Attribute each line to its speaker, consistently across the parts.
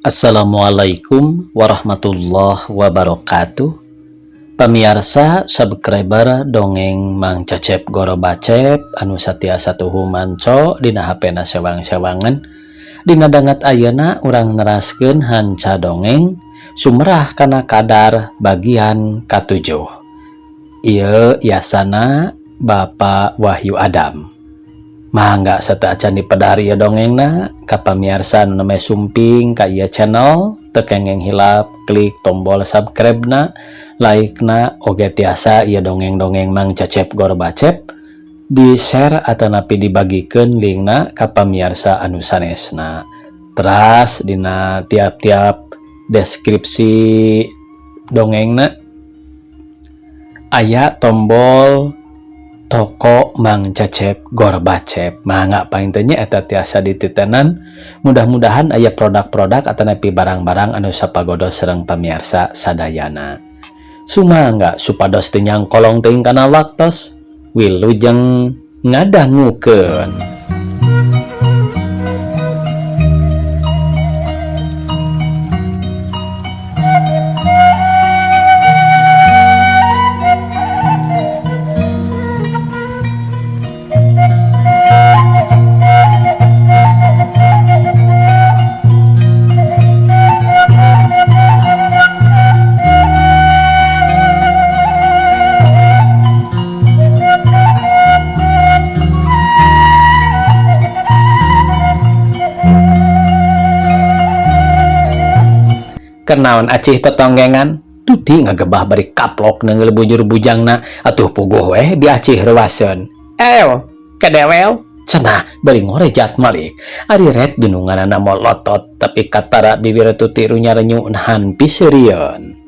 Speaker 1: Assalamualaikum warahmatullahi wabarakatuh. Pamiarsa subscriber dongeng Mang Cecep Goro Bacep anu satiasa tuhu manco dina HP na sewang-sewangan. Dina danget ayeuna urang neraskeun hanca dongeng Sumerah Kana Kadar bagian katujuh. Ieu yasana Bapak Wahyu Adam. Mangga sateuacan dipedar ieu dongengna ka pamiarsa anu nembe sumping ka ieu channel teu kengeng hilap klik tombol subscribe na, like na, oge tiasa ieu dongeng-dongeng Mang Cecep Goro Bacep di share atanapi dibagikeun linkna ka pamiarsa anu sanesna. Teras dina tiap-tiap deskripsi dongengna aya tombol toko Mang Cecep Gor Bacep. Mangga paintennya eta tiasa dititenan, mudah-mudahan aya produk-produk atanapi barang-barang anu sapagodos sareng pamiarsa sadayana. Sumangga supados teu nyangkolong teuing kana waktos, wilujeng ngadangukeun. Kenaon acih tetonggengan Tuti ngagebah bari kaplok neunggeul bujur bujangna atuh puguh weh bi acih reuaseun. Ew, kedewel cenah bari ngorejat malik. Ari ret dununganana molotot tapi katara bibir Tuti runya-renyu nahan piseurieun.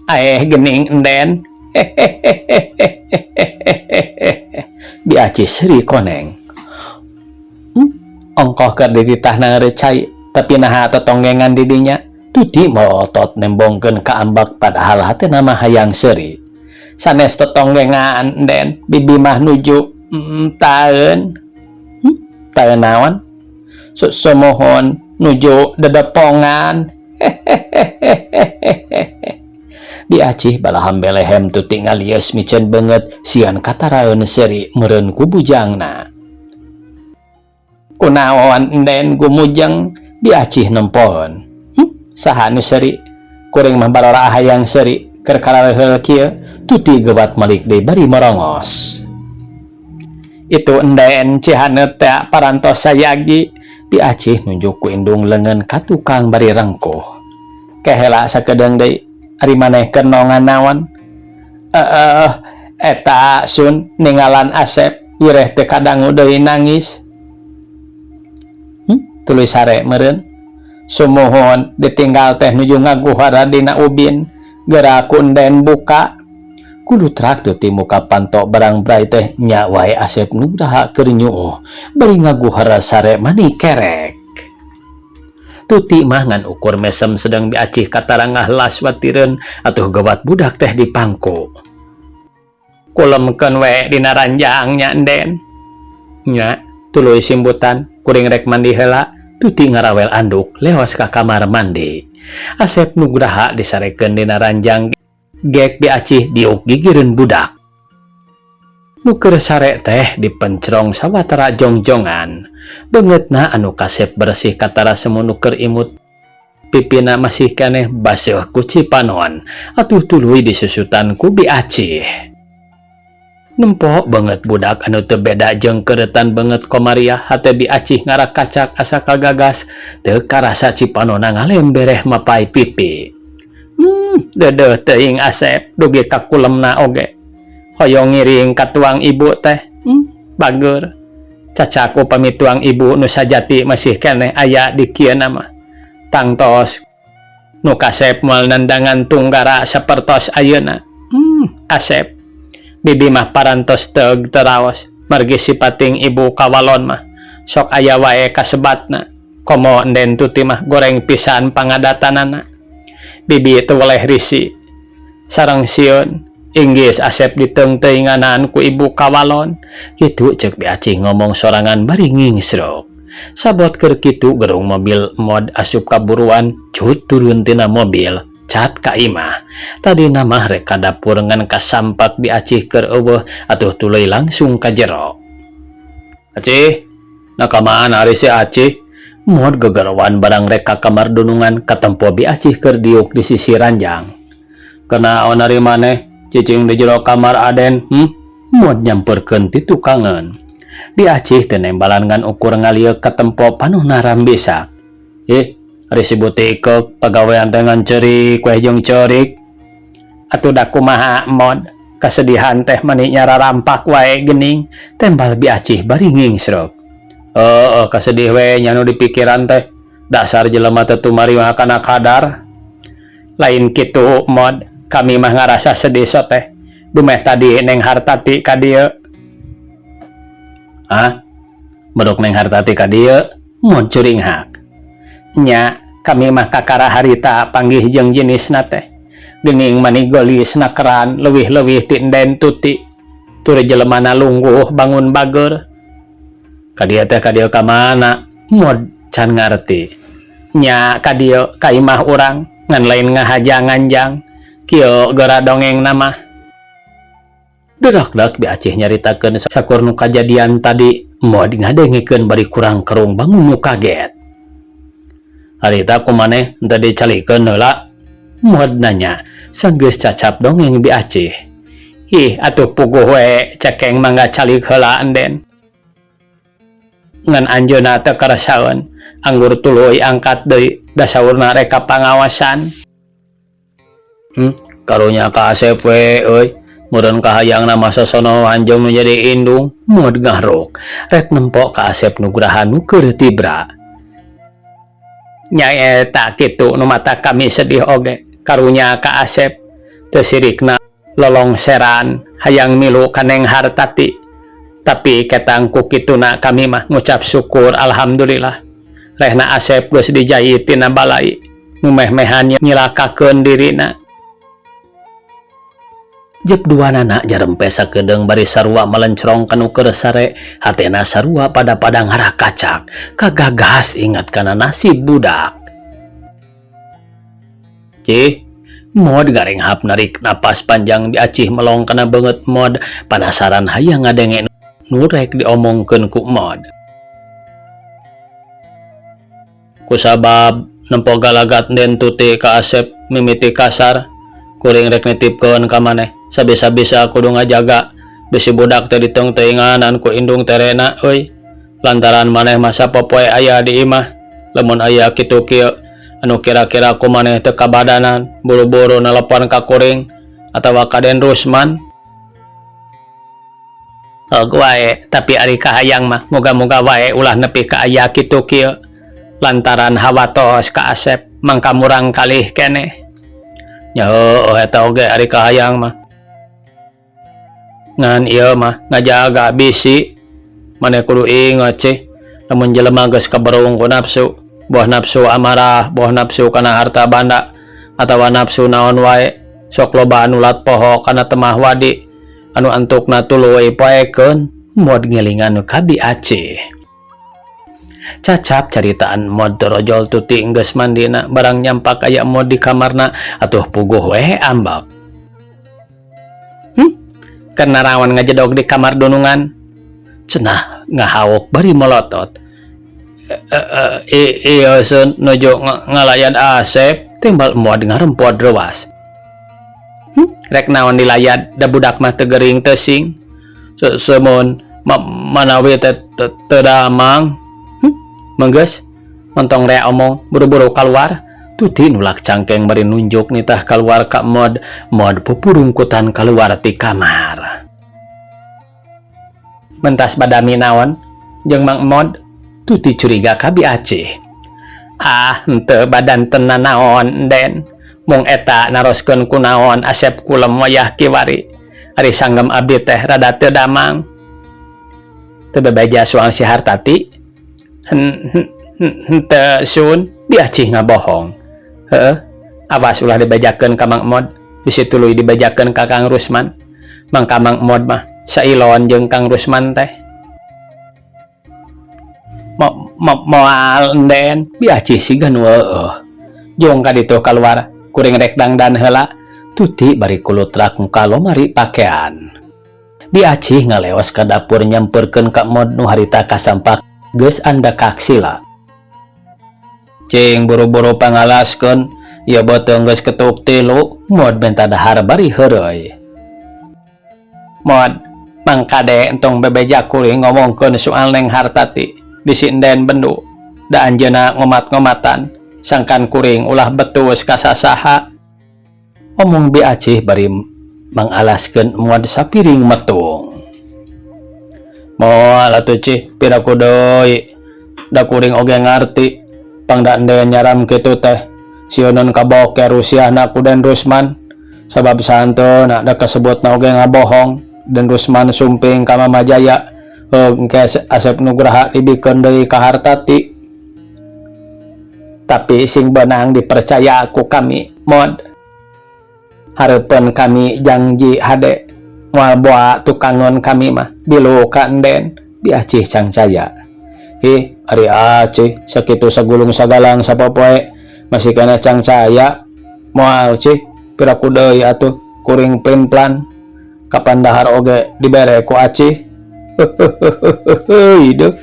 Speaker 1: Aeh gening enden. Bi acih seuri koneng. Ongkoh keur dititahna cai tapi naha tetonggengan didinya. Tuti melotot nembongkeun ka ambak padahal hatena mah hayang seuri. Sanes tetonggengan den, bibi mah nuju taeun. Taeun naon? Sumohon nuju dedepongan. Bi acih balaham belehem Tuti ngalieus miceun beungeut sieun kataraeun seuri meureun ku bujangna. Kunaon den gumujeng? Bi acih nempoeun. Saha nu seuri? Kuring mah barora hayang seuri keur karareuheul kieu. Tuti gewat malik deui bari morongos. Itu enden cihaneut teh parantos sayagi. Bi acih nunjuk ku indung leungeun ka tukang bari rengkuh. Kehela sakedeung deui ari maneh keur nongan naon? Eta sun ningalan Asep wireh teu kadangu deui nangis. Tuluy sare meureun. Sumuhun ditinggal teh nuju ngaguhara dina ubin. Geura ku enden buka. Kudu trak Tuti muka panto barang brai teh nya wae Asep nugraha keur nyuuh bari ngaguhara sare mani kerek. Tuti mah ngan ukur mesem sedang bi acih katarangah las watireun atuh gawat budak teh dipangku. Kulemkeun we dina ranjang nya enden. Nya tuluy simbutan kuring rek mandi heula. Tuti ngarawel anduk leos ka kamar mandi. Asep Nugraha disarekeun dina ranjang gek bi acih diuk gigireun budak. Nu keur sare teh dipencrong sawatara jongjongan. Beungeutna anu kasep bersih katara semu nu keur imut. Pipina masih keneh baseuh ku cipanon atuh tuluy disusutan ku bi acih. Nempo beungeut budak anu teu beda jeung keuretan beungeut Komariah hate bi acih ngarakacak asa kagagas teu karasa cipanona ngalembereh mapai pipi. Deudeuh teuing Asep dugi ka kulemna oge. Hoyong ngiring ka tuang ibu teh. Bager. Cacaku pami tuang ibu nu sajati masih keneh aya di kieu mah. Tangtos nu kasep moal nandangan tunggara sapertos ayeuna. Asep bibi mah parantos teug teraos margi sipating ibu kawalon mah sok aya wae kasebatna. Komo enden Tuti mah goreng pisan pangadatanana. Bibi teu weleh risi sareng sieun inggis Asep diteungteuinganan ku ibu kawalon. Kitu ceuk Bi Acih ngomong sorangan bari ngingsrok. Sabot keur kitu gerung mobil Mod asup ka buruan cut turun tina mobil cat ka imah. Tadina mah rek ka dapur ngan kasampak Bi Acih keur eueuh atuh tuluy langsung ka jero. Acih, nah ka mana ari si Acih? Mod gegerowan barang rek ka kamar dunungan katempo Bi Acih keur diuk di sisi ranjang. Kenaon ari maneh cicing di jero kamar Aden, hm? Mod nyamperkeun ti tukangeun. Bi Acih teu nembalan ngan ukur ngalieuk katempo panuhna rambisak. Ih, ari si Butikek pagawean teh ngan ceurik weh jeung ceurik. Atuh da kumaha Mod, kasedihan teh mani nyararampak wae geuning, tembal Bi Acih bari ngingsreuk. Heueuh kasedih we nya nu dipikiran teh, dasar jelema teh tumari mah kana kadar. Lain kitu Mod, kami mah ngarasa sedih soteh dumeh tadi Neng Hartati ka dieu. Hah? Meruk Neng Hartati ka dieu? Mod curinghak. Nya, kami mah kakara harita panggih jeung jenisna teh. Geuning mani geulis nakeran leuwih-leuwih ti Enden Tuti. Tur jelemana lungguh bangun bageur. Ka dieu teh ka dieu ka mana? Mod can ngarti. Nya ka dieu ka imah urang ngan lain ngahaja nganjang. Kieu geura dongengna mah. Derakdak Bi Acih nyaritakeun sakur nu kajadian tadi. Mod ngadengekeun bari kurang kerung bangun nu kaget. Harita ku maneh henteu dicalikeun heula? Mod nanya sanggeus cacap dongeng Bi Acih. Ih atuh puguh we cekeng mangga calik heula Enden. Ngan anjeunna teu karesaeun anggur tuluy angkat deui da saurna rek ka pangawasan. Karunya ka Asep we euy. Meureun kahayangna mah sosono anjeun nu jadi indung. Mod ngahruk. Rek nempo ka Asep Nugraha nu keur tibra. Nya eta kitu nu mata kami sedih oge. Karunya ka Asep. Teu sirikna lolongseran hayang milu ka Neng Hartati. Tapi ketang ku kituna kami mah ngucap syukur alhamdulillah. Rehna Asep geus dijait tina balai. Nu meh-mehan nyilakakeun dirina. Jep duanana jarempe sakedeung bari sarua melencrong ka nu keur sare, hatena sarua pada-pada ngarakacak, kagagas ingat kana nasib budak. Cih, Mod garenghap narik napas panjang Bi Acih melong kana beungeut Mod, panasaran hayang ngadenge nu rek diomongkeun ku Mod. Kusabab nempo galagat Den Tuti ka Asep mimiti kasar, kuring rek nitipkeun ka maneh. Sabisa-bisa kudu ngajaga bisi budak teh diteungteuinganan ku indung terena euy. Lantaran maneh mah sapopoe aya di imah, lamun aya kitu kieu anu kira-kira ku maneh teu kabadanan, buru-buru nelepon ka kuring atawa ka Den Rusman. Heug wae, tapi ari kahayang mah moga-moga wae ulah nepi ka aya kitu kieu. Lantaran hawatos ka Asep mangka murang kalih keneh. Nya heueuh eta oge ari kahayang mah. Ngan ieu mah ngajaga bisi. Maneh kudu inget cih, lamun jelema geus kaberung ku nafsu, boh nafsu amarah, boh nafsu kana harta banda, atawa nafsu naon wae, sok loba anu lat poho kana temah wadi, anu antukna tuluy poekeun. Mod ngilingan ka Bi Acih. Cacap caritaan Mod torojol Tuti geus mandina barang nyampak aya Mod di kamarna atuh puguh we ambek. Keur naraon ngajedog di kamar dunungan? Cenah ngahauk bari molotot. Ieu seun nuju ngalayad Asep, timbal Mod ngarempod reuas. Rek naon dilayad da budak mah teu gering teu sing. Seuseum manawi teh teu damang. Menggeus montong rea omong buru-buru kaluar. Tuti nulak cangkeng bari nunjuk nitah kaluar ka Mod. Mod pupurungkutan kaluar ti kamar. Mentas badami naon jeung Mang Mod? Tuti curiga ka Bi Acih. Ah, henteu badan teu nanaon, Den. Mung eta naroskeun kunaon Asep kulem wayah kiwari. Ari sanggem abdi teh rada teu damang. Teu bebeja soal si Hartati? Henteu sun, Bi Acih ngabohong. Heueuh, awas ulah dibejakeun ka Mang Mod, bisi tuluy dibejakeun ka Kang Rusman. Mangka Mang Mod mah sailon jeung Kang Rusman teh. Moal, Enden. Bi Acih siga nu heueuh. Jung ka ditu kaluar, kuring rek dangdan heula. Tuti bari kulutrak muka lomari pakean. Bi Acih ngaleos ka dapur nyamperkeun ka Mod nu harita kasampak geus andakak sila. Cing buru-buru pangalaskeun, ieu beuteung geus ketuk tilu, Mod menta dahar bari heureuy. Mod, Mang kade entong bebeja kuring ngomongkeun soal Neng Hartati bisi Enden bendu. Da anjeunna ngomat-ngomatan, sangkan kuring ulah betus ka sasaha. Omong Bi Acih bari mangalaskeun Mod sapiring metung. Moal atuh, Cih, piraku deui. Da kuring oge ngarti pangda Enden nyaram kitu teh sieuneun kaboker rusiahna ku Den Rusman. Sabab sahanteuna da kasebutna oge ngabohong. Den Rusman sumping ka Mama Jaya, engke Asep Nugraha dibikeun deui ka Hartati. Tapi sing beunang dipercaya ku kami, Mod. Hareupeun kami janji hade moal boa tukangeun kami mah bilu ka Enden. Bi Acih cangcaya. Ih, ari Acih sakitu sagulung sagalang sapopoe masih keneh cangcaya. Moal, Cih, piraku deui atuh kuring plin-plan. Kapan dahar oge dibere ku Acih. Heuh, deuh.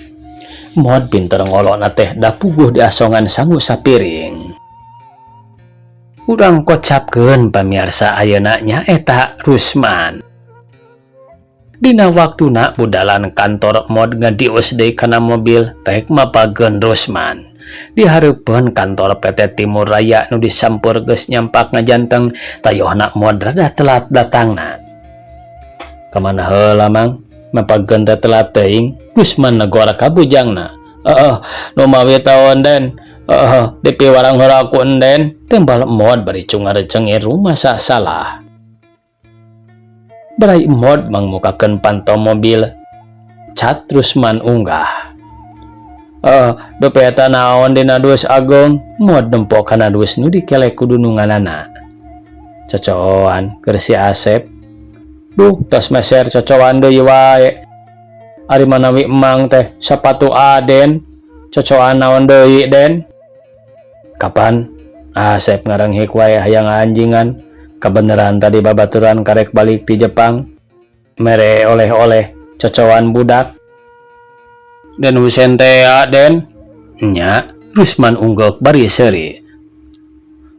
Speaker 1: Mod pinter ngolona teh da puguh diasongan sangu sapiring. Urang kocapkeun, pamiarsa, ayeuna nyaeta Rusman. Dina waktuna budalan kantor, Mod ngadius deui kana mobil rek mapageun Rusman. Di hareupeun kantor PT Timur Raya nu disampeur geus nyampak ngajanteng, tayohna Mod rada telat datangna. Kamana heula, Mang? Mapageun teh telat teuing, Rusman negor ka bujangna. Heeh, nu mawi taon, Den. Heeh, dipiwarang heula ku Enden, tembal Mod bari cungar cengir rumasa salah. Barai Mod mangmukakeun panto mobil, cat Rusman unggah. Eh, dupi eta naon dina dus ageung? Mod nempo kana dus nu dikelek ku dununganana. Cocoan keur si Asep. Duh, tos meser cocoan deui wae. Ari manawi emang teh sapatu Aden, cocoan naon deui, Den? Kapan? Asep ngarenghik wae hayang anjingan. Kabeneran tadi babaturan karek balik ti Jepang. Mere oleh-oleh cocoan budak. Den Husen teh, Den. Nya, Rusman ungguk bari seuri.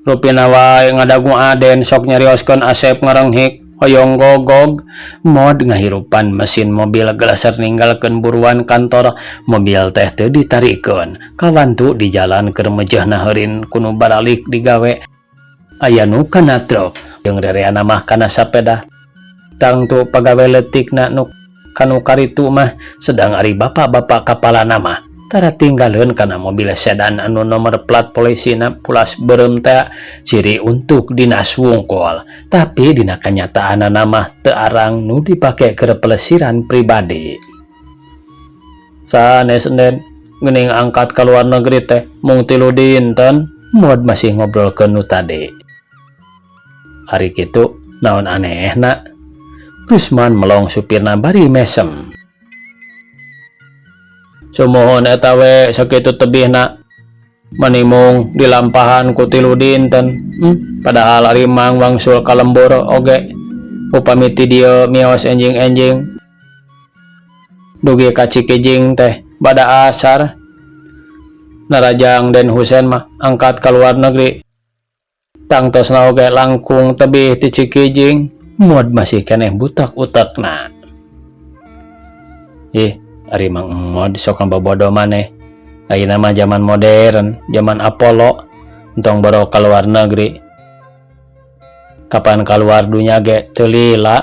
Speaker 1: Rupina wae ngadagu Aden sok nyarioskeun Asep ngarenghik hoyong gogog. Mod ngahirupan mesin mobil geleser ninggalkeun buruan kantor. Mobil teh teu ditarikeun. Kawantu di jalan keur mejeuhna heurin ku nu baralik digawe. Aya nu kana truk jeung rereana mah kana sapeda. Tangtu pagawe leutikna nu kanu karitu mah, sedang ari bapak-bapak kapalana mah tara tinggaleun kana mobil sedan anu nomor plat polisina pulas beureum teh, ciri untuk dinas wungkul. Tapi dina kanyataanana mah teu arang nu dipake keur pelesiran pribadi. Sanes, Enden, geuning angkat ka luar negeri teh mung 3 dinten. Mod masih ngobrolkeun nu tadi. Ari kitu naon anehna? Rusman melong supirna bari mesem. Sumuhun, eta we sakitu tebihna. Mani mung dilampahan ku 3 dinten. Padahal ari Mang wangsul ka lembur oge upami ti dieu mios enjing-enjing dugi ka Cikijing teh bada asar. Narajang Den Husen mah angkat ka luar negeri. Tangtosna oge langkung tebih ti Cikijing. Mod masih keneh butak utekna. Ih, ari Mang Mod sok ngabobodo maneh. Ayeuna mah zaman modern, zaman Apollo, entong boro ka luar negeri. Kapan kaluar dunya ge teu lila.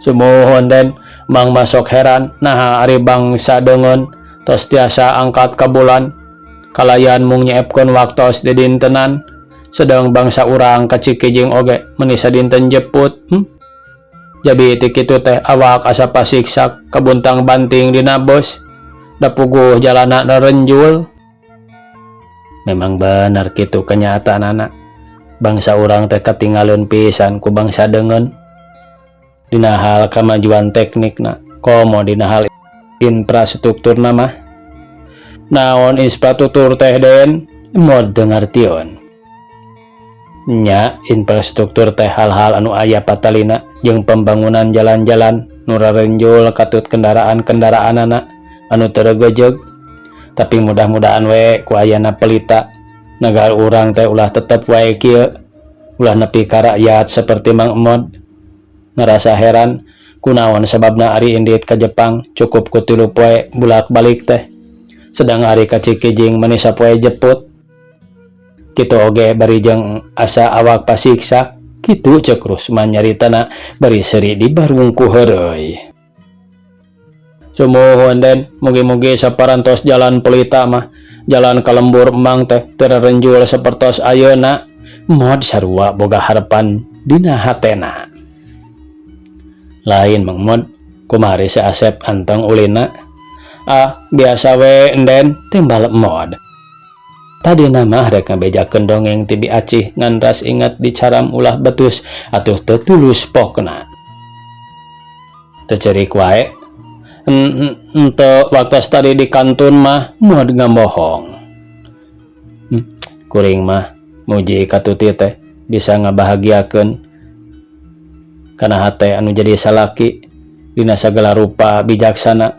Speaker 1: Sumuhun, Den, Mang mah sok heran naha ari bangsa deungeun tos tiasa angkat ka bulan kalayan mung nyeepkeun waktos didintenan, sedang bangsa urang ka Cikijing oge meuni sadinten jeput. Jabi ti kitu teh awak asa pasiksak kabuntang banting dina bus, da puguh jalanna renjul. Memang bener kitu kenyataanana, bangsa urang teh katinggaleun pisan ku bangsa deungeun dina hal kamajuan teknikna komo dina hal infrastrukturna mah. Naon infrastruktur teh, Den? Mod teu ngartieun. Nya, infrastruktur teh hal-hal anu aya patalina jeung pembangunan jalan-jalan nu rarenjul katut kendaraan-kendaraanana anu teu reugeujeug. Tapi mudah-mudahan we ku ayana Pelita, nagara urang teh ulah tetep wae kieu, ulah nepi ka rakyat seperti Mang Emod ngerasa heran kunaon sababna ari indit ka Jepang cukup ku 3 poe bulak-balik teh, sedang ari ka Cikijing meni sapoe jeput. Kitu oge bari jeung asa awak pasiksak kitu, ceuk Rusman nyaritana bari seuri dibarung ku heureuy. Sumuhun, Den, mugi-mugi saparantos jalan Pelita mah jalan ka lembur Emang teh teu rarenjul sapertos ayeuna. Mod sarua boga harepan dina hatena. Lain, Mang Mod, kumari si Asep anteng ulinna? Ah, biasa we, Enden, timbal Mod. Tadina mah rek ngabejakeun dongeng ti Bi Acih, ngan ras inget dicaram ulah betus atuh teu tulus pokna. Teu ceurik wae? Henteu, waktos tadi di kantun mah, Mod ngabohong. Kuring mah muji ka Tuti teh bisa ngabahagiakeun kana hate anu jadi salaki dina sagala rupa bijaksana.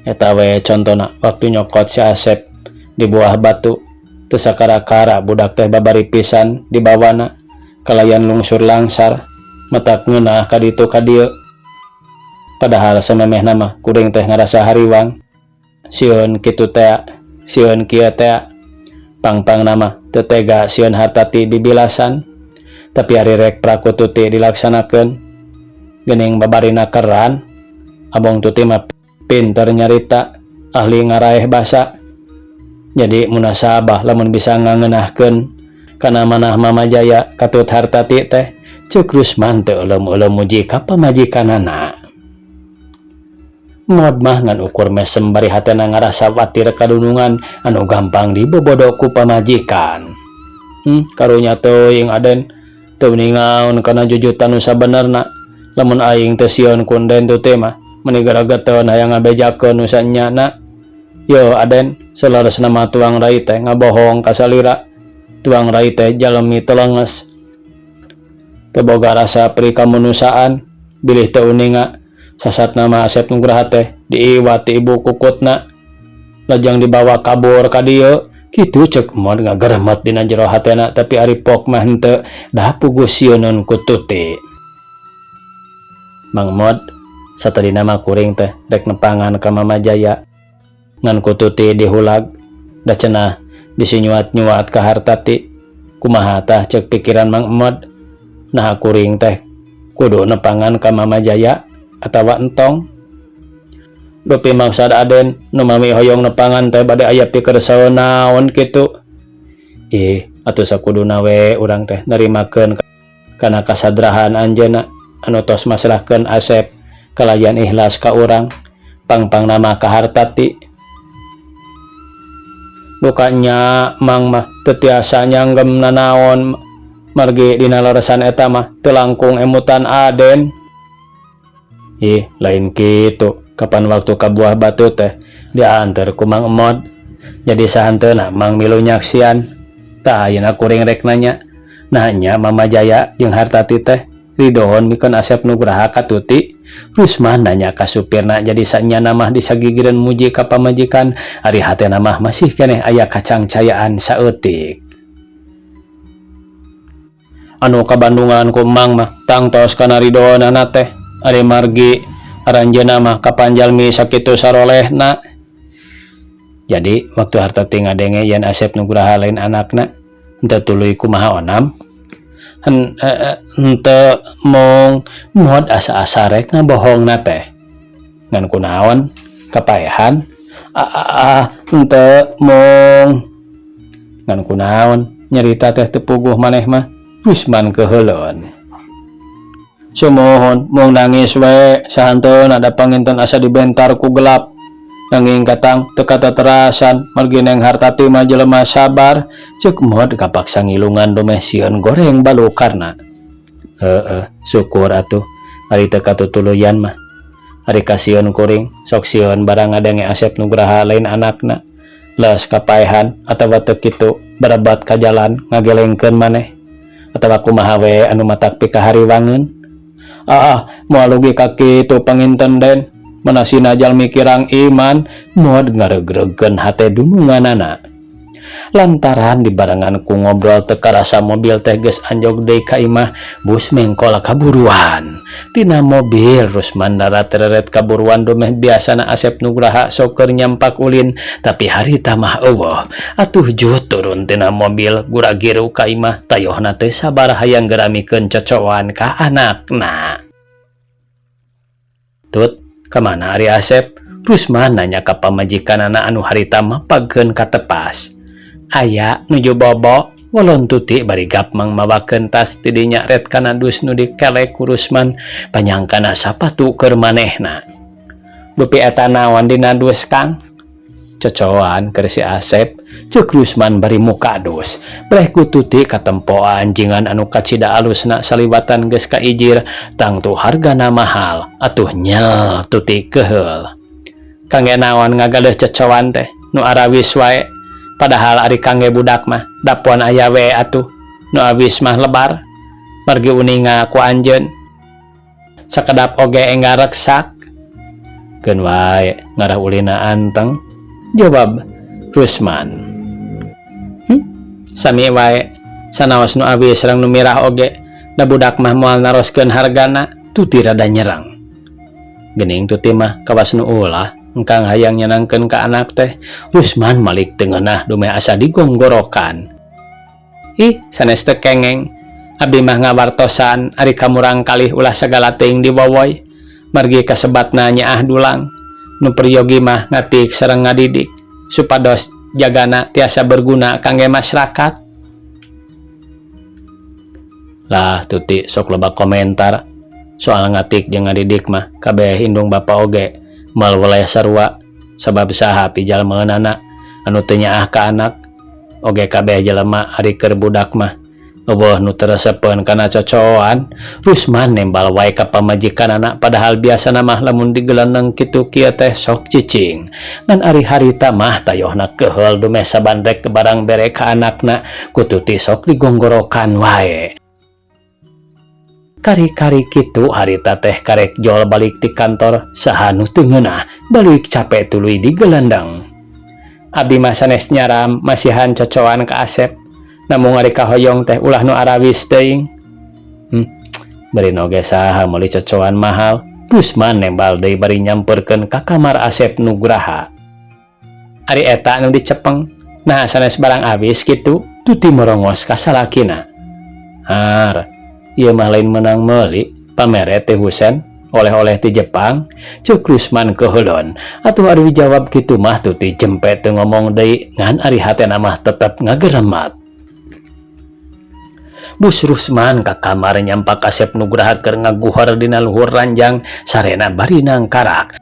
Speaker 1: Eta we contona waktu nyokot si Asep di Buah Batu, teu sakara-kara budak teh babari pisan dibawana kalayan lungsur langsar, matak ngeunah ka ditu ka dieu. Padahal samemehna mah kuring teh ngarasa hariwang, sieun kitu tea, sieun kieu tea, pang-pangna mah teu tega sieun Hartati bibilasan. Tapi ari rek praku Tuti dilaksanakeun geuning babarina keran. Abong Tuti mah pinter nyarita, ahli ngaraeh basa, jadi munasabah lamun bisa ngangeunahkeun kana manah Mama Jaya katut Hartati teh, ceuk Rusman teu euleuh-euleuh muji ka pamajikanana. Mod mah ngan ukur mesem bari hatena ngarasa watir kadunungan anu gampang dibobodo ku pamajikan. Karunya teuing, Aden, teu ningaun kana jujutan nu sabenerna. Lamun aing teu sieun ku Enden Tuti mah meni garageteun hayang ngabejakeun nu sanyana. Yo, Aden, saleresna mah tuang rai teh ngabohong ka salira. Tuang rai teh jalemi telenges, teu boga rasa prikamanusaan, bilih teu uninga. Sasatna mah Asep Nugraha teh diiwat ti ibu kukutna lajang dibawa kabur ka dieu kitu, ceuk Mod ngageremet dina jero hatena, tapi ari pok mah henteu da puguh sieuneun ku Tuti. Mang Mod, satadina mah kuring teh rek nepangan ka Mama Jaya, ngan ku Tuti dihulag, da cenah bisi nyuat-nyuat ka Hartati. Kumaha tah ceuk pikiran Mang Mod, naha kuring teh kudu nepangan ka Mama Jaya atawa entong? Dupi maksad Aden nu mami hoyong nepangan teh bade aya pikersau naon kitu? Ih, atuh sakuduna we urang teh narimakeun kana kasadrahan anjeunna anu tos masrahkeun Asep kalayan ikhlas ka urang, pangpangna mah ka Hartati. Bukannya Mang mah teu tiasa nyanggem nanaon, margi dina leresan eta mah teu langkung emutan Aden. Ih, lain kitu, kapan waktu ka Buah Batu teh dianter ku Mang Emod, jadi sahanteuna Mang milu nyaksian. Tah, ayeuna kuring rek nanya, nah nya Mama Jaya jeung Hartati teh ridohon mikeun Asep Nugraha ka Tuti? Rusman nanya ka supirna, jadi sanyana mah disagigireun muji ka pamajikan, ari hatena mah masih keneh aya kacangcayaan saeutik. Anu kabandungan ku Emang mah tangtos kana ridoanana teh, ari margi aranjeunna mah kapan jalmi sakitu sarolehna. Jadi waktu Hartati ngadenge yen Asep Nugraha lain anakna henteu tuluy kumaha onam? Henteu mung, Mod asa-asa rek ngabohongna teh. Ngan kunaon, kapaehan? Ah, henteu mung. Ngan kunaon nyarita teh teu puguh maneh mah? Rusman keheuleuan. Sumuhun, mung nangis we sahanteuna da panginten asa dibentar ku gelap. Nanging katang teu kataterasan margi Neng Hartati mah jelema sabar, ceuk Mod kapaksa ngilungan dumeh sieun goreng balukarna. Heueuh, syukur atuh ari teu katutuluyan mah. Ari kasieun kuring sok sieun barang ngadenge Asep Nugraha lain anakna. Leos ka paehan atawa teu kitu barebat ka jalan ngagelengkeun maneh atawa kumaha we anu matak pikahariwangeun. Ah, moal ugi ka kitu panginten Den, manasina jalmi kirang iman, Mod ngareugreugkeun hate dununganana. Lantaran dibarengan ku ngobrol teu karasa mobil teh geus anjog deui ka imah, bus mengkol kaburuan. Tina mobil Rusman darat-reret kaburuan dumeh biasana Asep Nugraha sok keur nyampak ulin, tapi harita mah eueuh. Atuh jut turun tina mobil gura-giru ka imah tayohna teu sabar hayang geramikeun cocoan ka anakna. Tut, kamana ari Asep? Rusman nanya ka pamajikanana anu harita mapagkeun ka tepas. Aya nuju bobo, wolon Tuti bari gapmang mawakeun tas tidinya ret kana dus nu dikelek ku Rusman panyangkana sapatu keur manehna. Dupi eta naon dina dus, Kang? Cocoan keur si Asep, ceuk Rusman bari muka dus. Breh ku Tuti katempo anjingan anu kacida alusna saliwatan geus kaijir, tangtu hargana mahal, atuh nyel Tuti keheul. Kangge naon ngagaleuh cocoan teh, nu arawis wae. Padahal ari kangge budak mah dapon aya we atuh, nu awis mah lebar. Margi uninga ku anjeun. Sakedap oge enggal reksak. Keun wae ngarah ulina anteng, jawab Rusman. Sami wae sanaos nu awis sareng nu mirah oge, da budak mah moal naroskeun hargana, Tuti rada nyerang. Geuning Tuti mah kawas nu ulah engkang hayang nyenangkeun ka anak teh. Rusman malik teu ngeunah dumeh asa digonggorokan. Ih, sanes teu kengeng. Abdi mah ngawartosan ari ka murangkalih ulah sagala teuing diwowoy. Margi kasebatna nyaah dulang. Nu peryogi mah ngatik sareng ngadidik supados jagana tiasa berguna kangge masyarakat. Lah Tuti sok loba komentar soal ngatik jeung ngadidik mah kabeh indung bapa oge moal weleh sarua sabab saha pijalmeunana anu teu nyaah ka anak oge kabeh jelema ari keur budak mah eueuh nu teu resepeun kana cocoan. Rusman nembal wae ka pamajikanana padahal biasana mah lamun digeleneng kitu kieu teh sok cicing ngan ari harita mah tayohna keheul dumeh saban rek barang bere ka anakna ku Tuti sok digonggorokan wae. Kari-kari kitu harita teh karek jol balik ti kantor saha nu teu ngeunah balik cape tuluy digelendeng. Abdi mah sanes nyaram masihan cocoan ka Asep namung ari kahoyong teh ulah nu arawis teuing. Beureun oge saha meuli cocoan mahal, Rusman nembal deui bari nyamperkeun ka kamar Asep Nugraha. Ari eta nu dicepeng, nah sanes barang awis kitu, Tuti merongos ka salakina. Har, ieu mah lain meunang meuli, pamere teh Husen, oleh-oleh ti Jepang, ceuk Rusman keheulon. Atuh ari dijawab kitu mah Tuti jempe teu ngomong deui ngan ari hatena mah tetep ngageremat. Bus Rusman ka kamar nyampak Asep Nugraha keur ngaguhor dina luhur ranjang sarena bari nangkarak.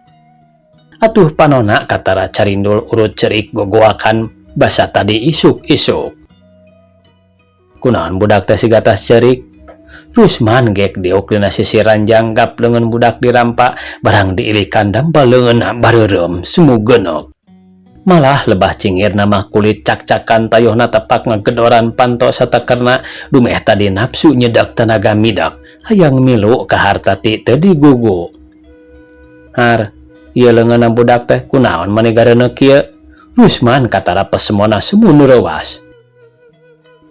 Speaker 1: Atuh panona katara carindul urut cerik gogoakan basa tadi isuk-isuk. Kunaon budak teh siga tas cerik? Rusman gek diuk dina sisi ranjang gap leungeun budak dirampa barang diilikan dampal leungeunna bareureum semu geunok. Malah lebah cingirna mah kulit cak-cakan tayohna tepak ngagedoran panto satakerna dumeh tadi nafsu nyedak tenaga midak hayang milu ka hartati teu digugu. Har, ieu leungeunna budak teh kunaon mani gareuneu kieu? Rusman katara pesemona semu nu reuas.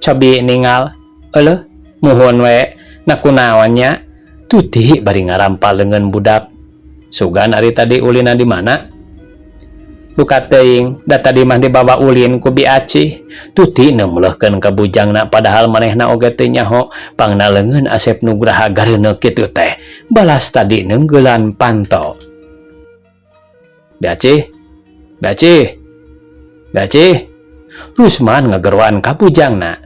Speaker 1: Cobi ningal, euleuh, muhun we, na kunaon nya? Tuti bari ngarampa leungeun budak. Sugan ari tadi ulina di mana? Luka teuing, da tadi mah dibawa ulin ku Bi Acih. Tuti neumleuhkeun ka bujangna padahal manehna oge teu nyaho pangna leungeun Asep Nugraha gareuneu kitu teh. Balas tadi neunggeulan panto. Bi Acih, Bi Acih, Bi Acih. Rusman ngageroan ka bujangna.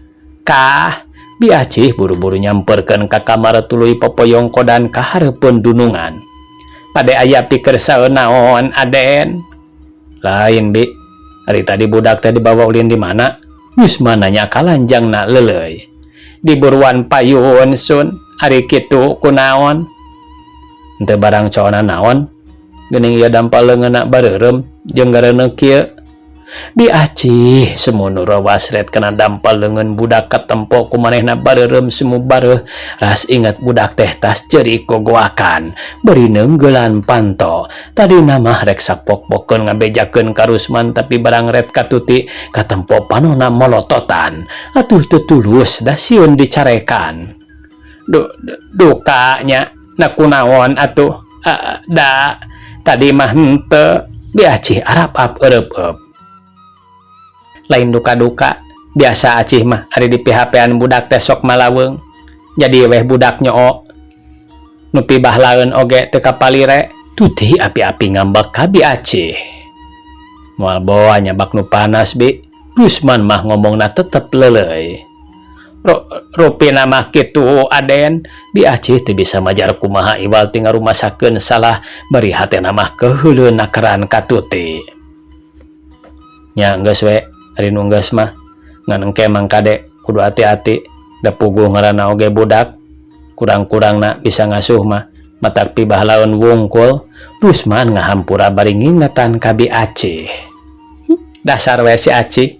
Speaker 1: Kah, Bi Acih buru-buru nyamperkeun ka kamar tuluy popoyong kodan ka hareupeun dunungan. Pade aya piker saeun naon, Aden? Lain, Bi. Ari tadi budak teh dibawa ulin di mana? Rusman nanya ka lanjangna leuleuy. Di buruan payun, Sun. Ari kitu kunaon? Henteu barang coona naon? Geuning ieu dampal leungeunna bareureum jeung gareuneu kieu. Bi Acih semu nu rawas ret kana dampal leungeun budak katempo ku manehna bareureum semu bareuh ras inget budak teh tas ceurik gogoakan bari neunggeulan panto. Tadina mah rek sapok-pokeun ngabejakeun ka Rusman tapi barang ret ka Tuti katempo panonna molototan. Atuh teu tulus da sieun dicarekan. Duka nya na kunaon atuh da tadi mah henteu. Bi Acih arap-ap eureupeup. Lain duka-duka, biasa Acih mah ari di pihapean budak teh sok malaweung. Jadi weh budak nyoo. Nu pibahlaeun oge teu kapalire. Tuti api-api ngambek ka Bi Acih. Moal boa nyabak nu panas Bi, Rusman mah ngomongna tetep leuleuy. Rupina mah kitu Aden, Bi Acih teu bisa majar kumaha iwal ti ngarumasakeun salah bari hatena mah keuheuleun nakeran ka Tuti. Nya geus we, ari nu geus mah ngan engke mang kade kudu ati-ati da puguh ngaranna oge budak kurang-kurangna bisa ngasuh mah matak pibahlaeun wungkul. Rusman ngahampura bari ngingetan ka Bi Acih. Dasar we si Acih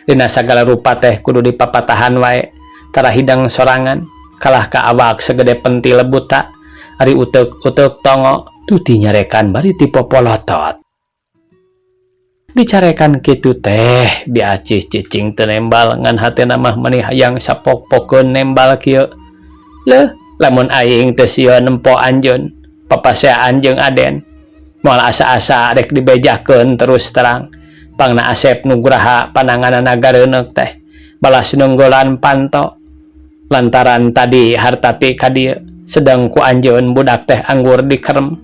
Speaker 1: dina sagala rupa teh kudu dipapatahan wae. Tara hidang sorangan kalah ka awak segede pentil buta ari uteuk-uteuk tongo. Tuti nyarekan bari tipopolotot. Dicarekan kitu teh Bi Acih cicing teu nembal ngan hatena mah meni hayang sapok-pokeun nembal kieu. Leuh lamun aing teu sieun nempo anjeun papaseaan jeung Aden moal asa-asa rek dibejakeun terus terang. Pangna Asep Nugraha pananganana gareuneuk teh balas nunggulan panto lantaran tadi hartati ka dieu sedang ku anjeun budak teh anggur dikerem.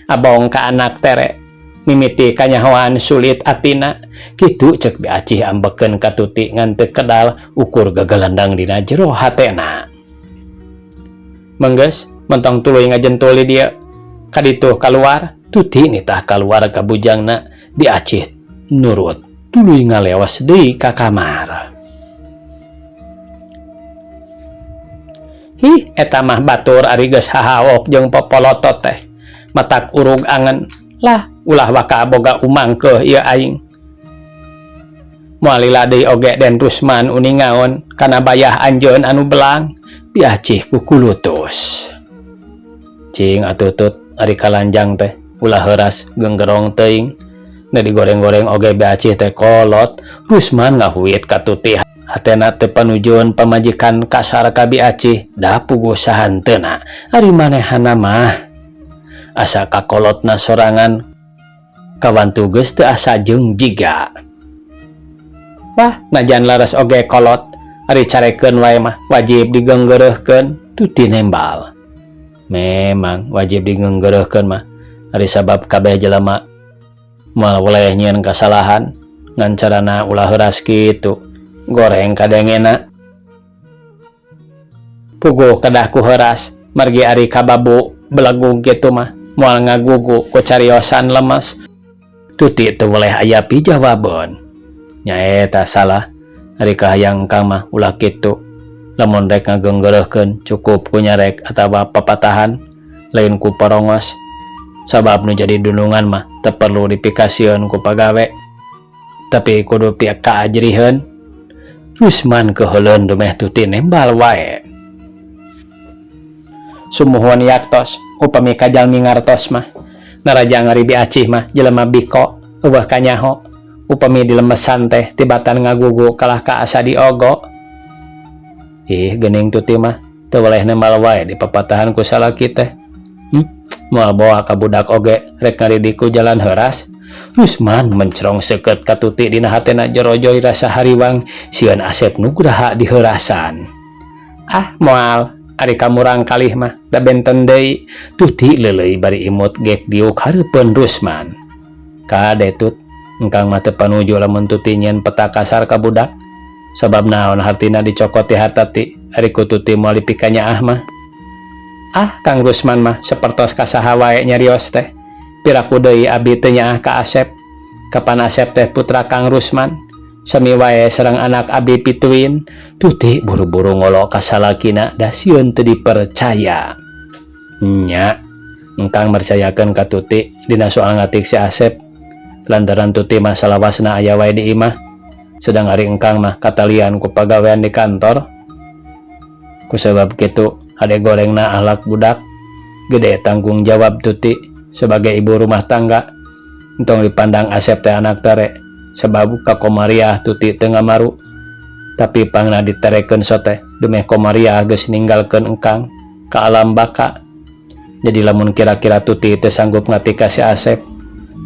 Speaker 1: Abong ka anak tere mimiti kanyahoan sulit atina kitu cek Bi Acih ambekeun ka Tuti ngan teu kedal ukur gagalandang dina jero hatena. Menggeus mentong tuluy ngajentul di dieu kaditu kaluar. Tuti nitah kaluar ka bujangna. Bi Acih nurut tuluy ngalewas deui ka kamar. Hih eta mah batur ari geus hahaok jeung popolotot teh matak urug angen lah ulah waka boga umangkeuh ieu aing. Moal lila deui oge Den Rusman uningaon kana bayah anjeun anu belang. Bi Acih kukulutus. Cing atuh tut ari kalanjang teh ulah heuras genggerong teuing da digoreng-goreng oge Bi Acih teh kolot. Rusman ngahuit ka Tuti hatena teu panujueun pamajikan kasar ka Bi Acih da puguh sahanteuna ari manehana mah asa kakolotna sorangan kawantu geus teu asa jeung jiga. Wah najan laras oge kolot ari carekeun wae mah wajib digenggeureurkeun. Tuti nembal. Memang wajib digenggeureurkeun mah ari sabab kabeh jelema moal weleh nyieun kasalahan ngan carana ulah heuras kitu goreng kadengena. Puguh kedah ku heuras margi ari kababu belegug kitu mah moal ngagugu ku cariosan lemes. Tuti teu weleh aya pijawabeun. Nyaeta salah ari kahayang kang mah ulah kitu. Lamun rek ngagenggeureurkeun cukup ku nyarek atawa papatahan lain ku porongos. Sabab nu jadi dunungan mah teu perlu dipikasieun ku pagawe tapi kudu pika kaajriheun. Rusman keuheuleun dumeh Tuti nembal wae. Sumuhun yaktos upami kajalmi ngartos mah naraja ngari Bi Acih mah jelema biko eueuh kanyaho upami dilemesan teh tibatan ngagugu kalah ka asa diogo. Ih geuning Tuti mah teu weleh nembal wae dipapatahan ku salaki teh. Moal boa ka budak oge rek ngadidik ku jalan heuras. Rusman mencrong seukeut ka Tuti dina hatena jorojoy rasa hariwang sieun Asep Nugraha diheurasan. Ah moal ari kamurang kalih mah da benten deui. Tuti leuleuy bari imut gek diuk hareupeun Rusman. Kade tut engkang mah teu panuju lamun Tuti nyieun peta kasar ka budak. Sabab naon hartina dicokot ti harta ti ari ku Tuti moal dipikanyaah mah. Ah Kang Rusman mah sapertos kasaha wae nyarios teh. Piraku deui abi teu nyaah ka Asep. Kapan Asep teh putra Kang Rusman. Sami wae sareng anak abi pituin. Tuti buru-buru ngolok ka salakina da sieun teu dipercaya. Nya engkang mercayakeun ka Tuti dina soal ngatik si Asep. Lantaran Tuti mah salawasna aya wae di imah, sedang ari engkang mah katalian ku pagawean di kantor. Ku sebab kitu, hade gorengna akhlak budak, gede tanggung jawab Tuti sebagai ibu rumah tangga. Entong dipandang Asep teh anak tere, sebab ka Komariah Tuti teu ngamaru, tapi pangna diterekeun sote dumeh Komariah geus ninggalkeun engkang ka alam baka. Jadi lamun kira-kira Tuti teu sanggup ngatika si Asep,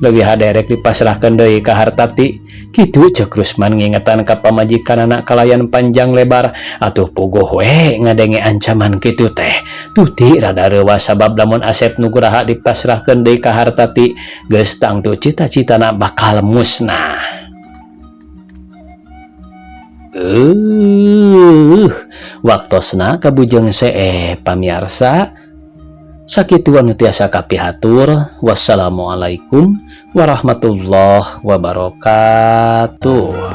Speaker 1: leuwih hade rek dipasrahkeun deui ka Hartati. Kitu ceuk Rusman ngingetan ka pamajikanana kalayan panjang lebar. Atuh puguh we ngadenge ancaman kitu teh, Tuti rada reuwas, sabab lamun Asep Nugraha dipasrahkeun deui ka Hartati, geus tangtu cita-citana bakal musnah. Waktosna kabujeng see, pamiarsa. Sakitu anu tiasa kapihatur. Wassalamualaikum warahmatullahi wabarakatuh.